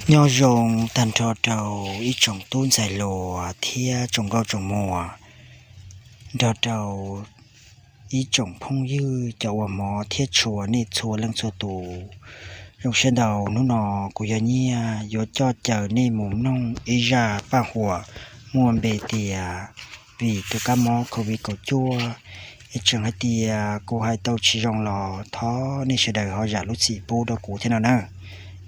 Nyob zoo tag nrho rau ib tsoom tub ntxhais hluas thiab tsoom nkauj tsoom muam, nrog rau ib tsoom phooj ywg cov uas hmov thiab tshua nej txhua leej txhua tus. Zoo siab ntau, hnub no kuv yog Nyiaj yuav coj caw nej mus mloog ib zaj paj huam muaj npe tias vim tus kab mob covid kaum cuaj. Es tseem hais tias kuv hais tau tsis zoo los thov nej sawv daws ho zam lub txim pub rau kuv thiab no na.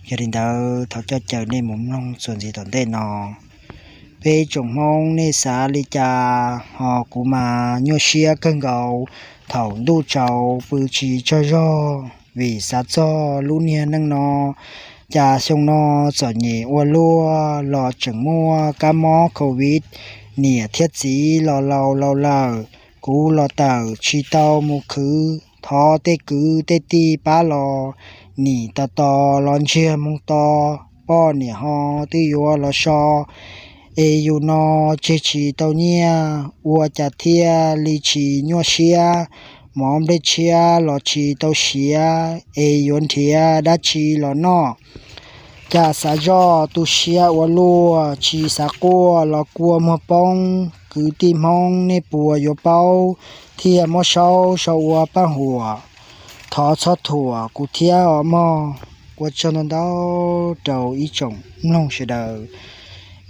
Yog li ntawd thov coj caw nej mus mloog txuas ntxiv tom ntej no. Peb tsoom Hmoob nej xav li cas ho kuv mas nyuaj siab kawg nkaus. Thaum ntuj tsaus pw tsis tsaug zog vim xav txog lub niag neej no. Cas xyoo no txom nyem ua luaj los tseem muaj kab mob covid, niam thiab txiv los laus laus lawm. Kuv los tawm tsis tau mus khwv, thov tej kwv tej tij pab los. Nim tos tos los ntsiag moo to, poj niam ho twb yuav los so. Es yus no tseg tsis tau nyiaj, ua cas thiaj li tsis nyuaj siab. Mov nplej tshiab los tsis tau siav, es yuav nrhiav dab tsi los noj. Cas xav zoj tu siab ua luaj, tsis xav quaj los kua muag poob. Kwv tij Hmoob nej puas yuav paub, thiaj muab saub sau ua paj huam. Thov txhob thuam kuv thiab os mog. Ua tsaug ntau ntau rau ib tsoom mloog sawv daws.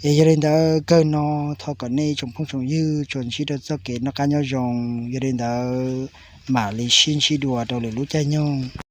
Es yog li ntawd kawg no, thov kom nej tsoom phooj tsoom ywg tsuas ntsib rau txoj kev noj qab nyob zoo. Yog li ntawd mam li sib ntsib dua rau lwm lub caij nyoog.